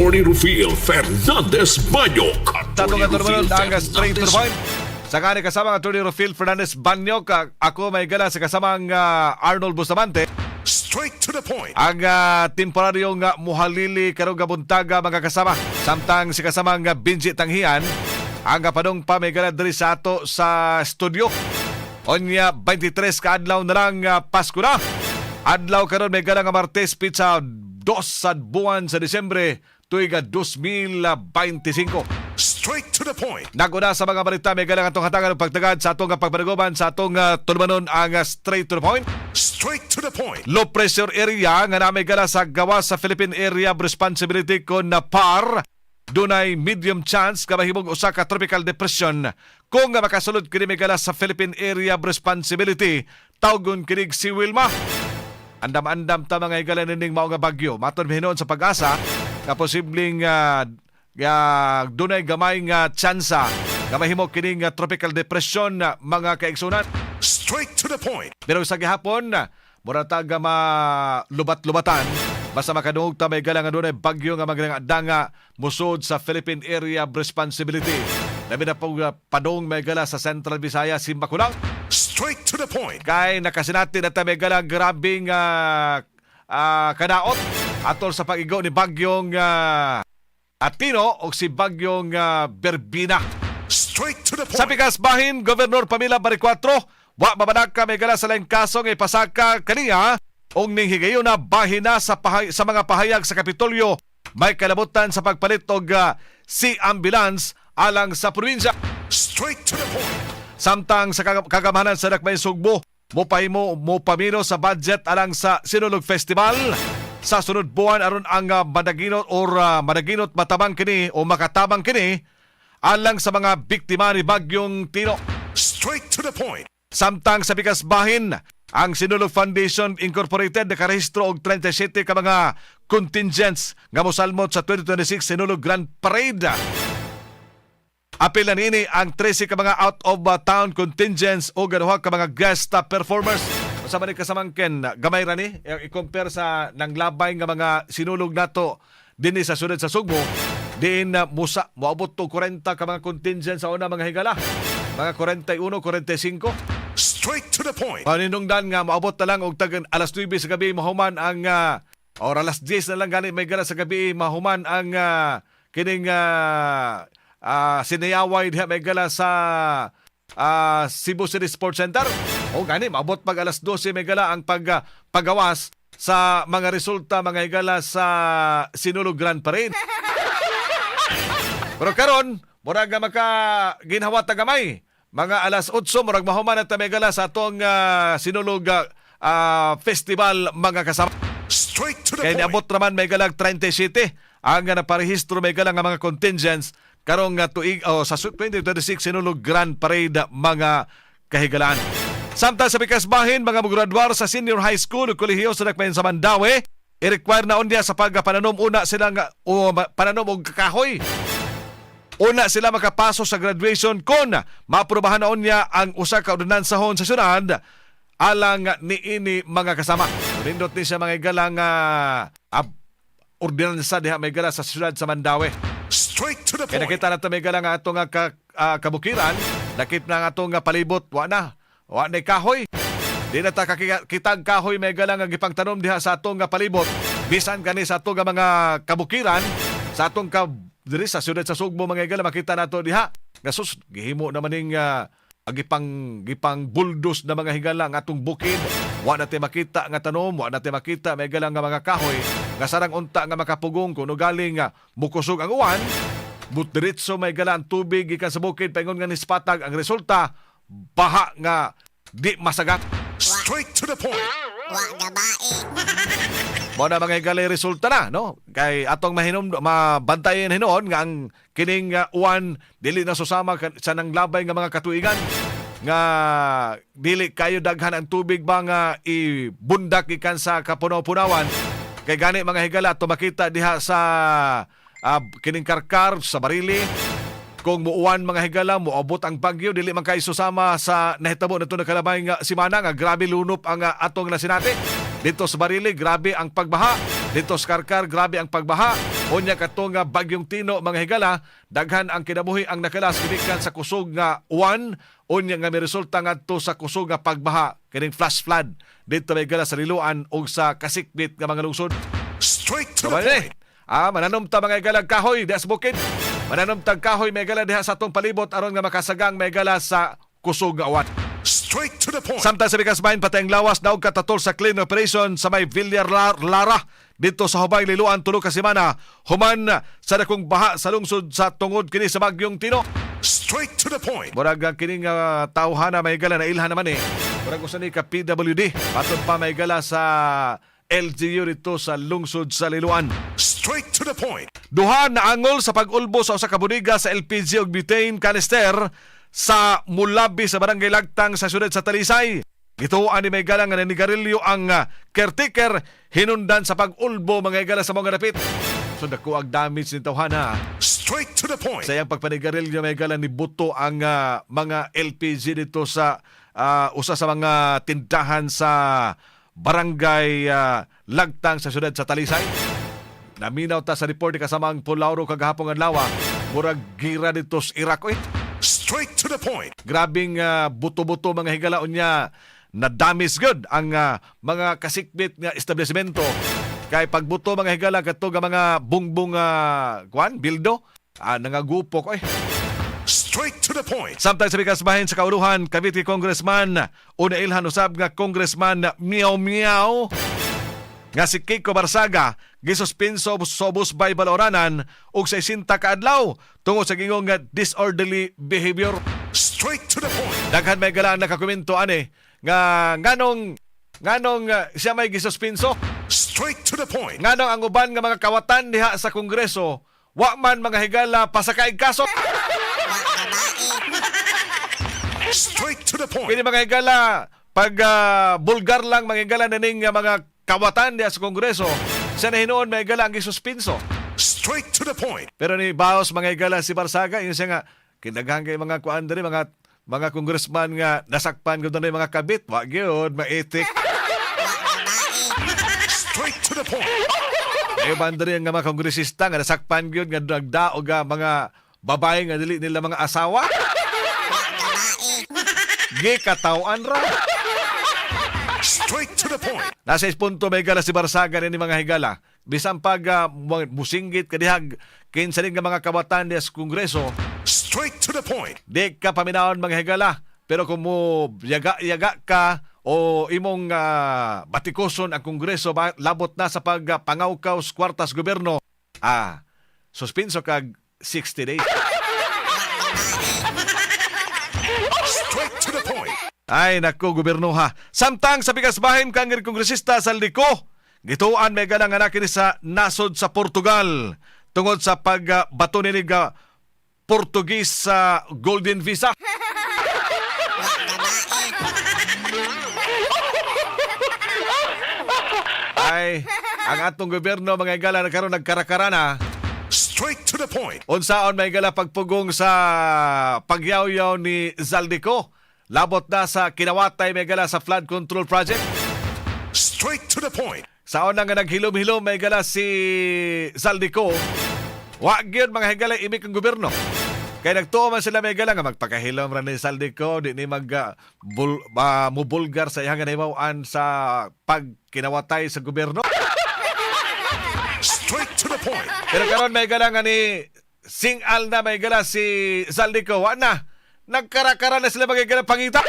Attorney Rufil Fernandez Banyok. Tatong Attorney nga Rufil ang Straight to the Fernandez Point. Sa kani kasama ang Attorney Rufil Fernandez Banyok, ako may gala sa kasamang Arnold Bustamante. Straight to the point. Ang temporaryong muhalili karong buntaga, mga kasama. Samtang si kasamang Benji Tanghian ang padong pa may gala diri sa ato sa studio. Onya 23 ka adlaw na lang Pasko na. Adlaw karon may gala nga Martes, pitsa 2 sa buwan sa Disyembre tuig 2025. Straight to the point. Naguna sa mga balita may galang atong hatagan og pagtagad sa atong pagpanaguban sa atong tulumanon, ang Straight to the Point. Straight to the point. Low pressure area nga namay gala sa gawas sa Philippine Area of Responsibility kon na PAR, dunay medium chance nga mahimong usa ka tropical depression. Kung nga makasulod kini may gala sa Philippine Area of Responsibility, tawgon kinig si Wilma. Andam-andam ta, mga higala, nining mao nga bagyo. Maton hinuon sa Pag-asa nga posibleng nga dunay gamay nga tsansa nga mahimo kining tropical depression, mga kaigsunan. Straight to the point. Pero sa gihapon, mura ta nga malubat-lubatan basta makadungog ta may gala nga dunay bagyo nga magdanga musod sa Philippine Area of Responsibility. Labi na po padong may gala sa Central Visayas, Simbakulang. Straight to the point. Kay nakasinati na ta may gala grabing kadaot atol sa pag-igo ni bagyong Atino o si bagyong Berbina. Straight to the point. Sa pikas bahin, Governor Pamela Baricuatro, wa mabanaka may gala sa laing kaso nga ipasaka kaniya og ning higayon na bahin na sa mga pahayag sa Kapitolyo may kalabutan sa pagpalit og sea ambulance alang sa probinsya. Straight to the point. Samtang sa kagamhanan sa Dakbayan Sugbo, mopahimo mopamino sa budget alang sa Sinulog Festival sa sunod buwan aron ang madaginot or madaginot matabang kini o makatabang kini alang sa mga biktima ni Bagyong Tino. Straight to the point. Samtang sa pikas bahin, ang Sinulog Foundation Incorporated nakarehistro og 37 ka mga contingents nga mosalmot sa 2026 Sinulog Grand Parade. Apil na niini ang 13 ka mga out of town contingents o duha ka mga guest performers. Sa man ni kasamangken, gamay ra ni i-compare sa nanglabay nga mga sinulog nato dinhi sa syudad sa Sugbo, diin na musa moabot to 40 ka mga contingents sa una, mga higala. Mga 41, 45. Straight to the point. Paninungdan nga moabot na lang og tag alas 9 sa gabi mahuman ang or alas 10 na lang gani may gala sa gabi mahuman ang kining sinayaway diha may gala sa Cebu City Sports Center. O gani maabot pag alas 12 may gala ang paggawas sa mga resulta, mga higala, sa Sinulog Grand Parade. Pero karon, murag nga maka ginhawa ta gamay. Mga alas 8 murag mahuman na ta may gala sa atong Sinulog Festival, mga kasama. Straight to the Kaya point. niabot naman may galag 37 ang naparehistro may galang nga mga contingents karong nga tuig oh, sa 2026 Sinulog Grand Parade, mga kahigalaan. Samtang sa pikas bahin, mga mugraduar sa senior high school o kolehiyo sa Dakbayan sa Mandaue, i-require na unya sa pagpananom una sila nga o pananom og kahoy. Una sila makapaso sa graduation kon maaprubahan na unya ang usa ka ordenansahon sa syudad alang niini, mga kasama. Nindot ni siya, mga higala, nga ordinansa diha may gala sa syudad sa Mandaue. Straight to the Kaya point. nakita na may gala nga ato nga kabukiran, nakita na nga ato nga palibot, wa na. Wa na kahoy. Di na ta kitag kahoy may gala nga gipangtanom diha sa atong nga palibot. Bisan kani sa atong nga mga kabukiran, sa atong ka diri sa syudad sa Sugbo, mga higala, makita nato diha. Nga sus, gihimo naman ning gipang gipang buldos na, mga higala, ang atong bukid. Wa na tay makita nga tanom, wa na tay makita may gala nga mga kahoy nga sarang unta nga makapugong kuno galing nga mukusog ang uwan. But diretso may gala ang tubig gikan sa bukid paingon nga nispatag. Ang resulta, baha nga di masagat. Straight to the point. Wa gabae. Mao na, mga higala, resulta na, no? Kay atong mahinom mabantayan hinuon nga ang kining uwan dili na susama sa nanglabay nga mga katuigan nga dili kayo daghan ang tubig ba nga ibundak gikan sa kapunaw-punawan. Kay gani, mga higala, ato makita diha sa kining Karkar sa Barili, kung muuwan, mga higala, moabot ang bagyo, dili man kay susama sa nahitabo nato nakalabay nga simana nga grabe lunop ang atong nasinati. Dito sa Barili, grabe ang pagbaha. Dito sa Karkar, grabe ang pagbaha. Unya kato nga bagyong Tino, mga higala, daghan ang kinabuhi ang nakalas gikan sa kusog nga uwan, unya nga miresulta ngadto sa kusog nga pagbaha kining flash flood dito, mga higala, sa Liloan ug sa kasikbit nga mga lungsod. Straight to the Kabali. point. Mananom ta, mga higala, kahoy diha sa bukid. Mananom tag kahoy, mga higala, diha sa atong palibot aron nga makasagang, mga higala, sa kusog nga uwan. Straight to the point. Samtang sa pikas bahin, patay ang lawas daog katatol sa clean operation sa may Villar Lara dito sa Hubay, Liloan, 3 ka semana human sa dakong baha sa lungsod sa tungod kini sa bagyong Tino. Straight to the point. Murag ang kining tawhana, mga higala, na ilhan naman eh. Murag usa ni ka PWD. Patod pa, mga higala, sa LGU dito sa lungsod sa Liloan. Straight to the point. Duha naangol sa pag-ulbo sa usa ka bodega sa LPG ug butane canister sa Mulabi sa Barangay Lagtang sa syudad sa Talisay. Gituoan ni mga higala nga nanigarilyo ang caretaker hinundan sa pag-ulbo, mga higala, sa mga dapit. So dako ang damage ni tawhana. Straight to the point. Sa iyang pagpanigarilyo, mga higala, ni buto ang mga LPG dito sa usa sa mga tindahan sa Barangay Lagtang sa syudad sa Talisay. Naminaw ta sa report ni kasamang Pulauro kagahapon adlaw. Murag gira dito sa Iraq. Oy, Straight to the point. grabing buto-buto, mga higala, unya na damage good ang mga kasikbit nga establishmento. Kay pagbuto, mga higala, kadto nga mga bungbong kuan bildo nangagupok oy. Straight to the point. Samtang sa pikas bahin, sa kauluhan, Cavite Congressman o nailhan usab nga Congressman Meow Meow nga si Kiko Barsaga gisuspenso sa ubos bay baloranan og 60 ka adlaw tungod sa gingong nga disorderly behavior. Straight to the point. Daghan, mga higala, ang nakakomento ani nga nganong nganong siya may gisuspenso. Straight to the point. Nganong ang uban nga mga kawatan diha sa Kongreso wa man, mga higala, pasakaig kaso. Straight to the point. Kini, mga higala, pag bulgar lang, mga higala, naning mga kawatan diha sa Kongreso, sa na hinuon, mga higala, ang gisuspinso. Straight to the point. Pero ni Baos, mga higala, si Barsaga, yun siya nga kinaghan kay mga kuan diri, mga congressman nga nasakpan gud na mga kabit, wa gyud maitik. Straight to the point. Ay uban diri nga mga kongresista nga nasakpan gyud nga nagdaog nga mga babae nga dili nila mga asawa. Gikataw-an ra. Straight to the point. Nasa is punto, mga higala, si Barsaga ni mga higala. Bisan pag musinggit kadihag kinsa nga mga kawatan diha sa Kongreso, Straight to the point. di ka paminawon, mga higala. Pero kung mo yaga-yaga ka o imong batikuson ang Kongreso labot na sa pagpangawkaw sa kwartas gobyerno, suspenso kag 60 days. Straight to the point. Ay, nako, gobyerno ha. Samtang sa pikas bahin, kang kongresista Zaldy Co, gituan, mga higala, nga kini sa nasod sa Portugal tungod sa pagbato ni nga Portuguese sa Golden Visa. Ay, ang atong gobyerno, mga higala, na karon nagkarakara na. Straight to the point. Unsaon, mga higala, pagpugong sa pagyawyaw ni Zaldy Co labot na sa kinawatay, mga higala, sa flood control project? Straight to the point. Sa una nga naghilom-hilom, mga higala, si Zaldy Co, wa gyud, mga higala, imik ang gobyerno. Kay nagtuo man sila, mga higala, nga magpakahilom ra ni Zaldy Co, di ni mag mubulgar sa iyang nahimaw-an sa pagkinawatay sa gobyerno. Straight to the point. Pero karon, mga higala, nga ni singal na, mga higala, si Zaldy Co, wa na. Nagkarakara na sila, mga higala, pangita.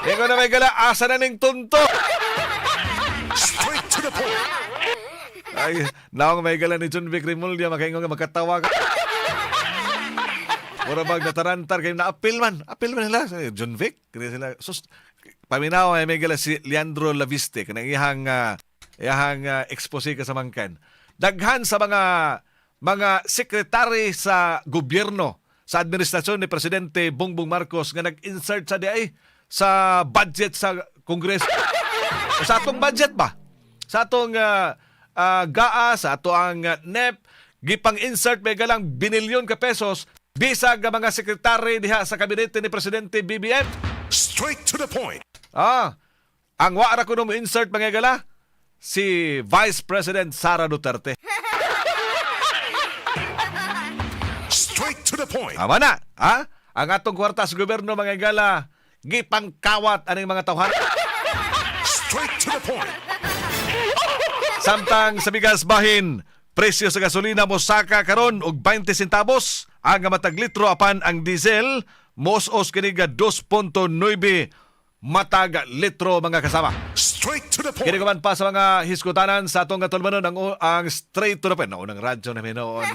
Ingon na, mga higala, asa na ning tunto? Straight to the point. Ay, naong, mga higala, ni Jonvic Remulla, makaingon nga magkatawa ka. Mura bag natarantar kayo na apil man. Apil man sila. Jonvic. Kaya sila. Sus, paminaw ay mga higala si Leandro Laviste kanang iyahang expose ka sa mangkan. Daghan sa mga sekretary sa gobyerno sa administrasyon ni Presidente Bongbong Marcos nga nag-insert sa diay sa budget sa Kongreso. Sa atong budget ba? Sa atong GAA, sa ato ang NEP, gipang-insert, mga higala, binilyon ka pesos bisag ang mga sekretary diha sa kabinete ni Presidente BBM. Straight to the point. Ang wa ra kuno mo insert, mga higala, si Vice President Sara Duterte. Straight to the point. Tama na, ha? Ang atong kwarta sa gobyerno, mga higala, gipangkawat aning mga tawhan. Straight to the point. Samtang sa bigas bahin, presyo sa gasolina mosaka karon og 20 centavos ang matag litro, apan ang diesel mos-os kini ga 2.9 matag litro, mga kasama. Straight to the Kini point. kuman pa sa mga hiskutanan sa atong katulmanon ang straight to the point. Naunang radyo na noon.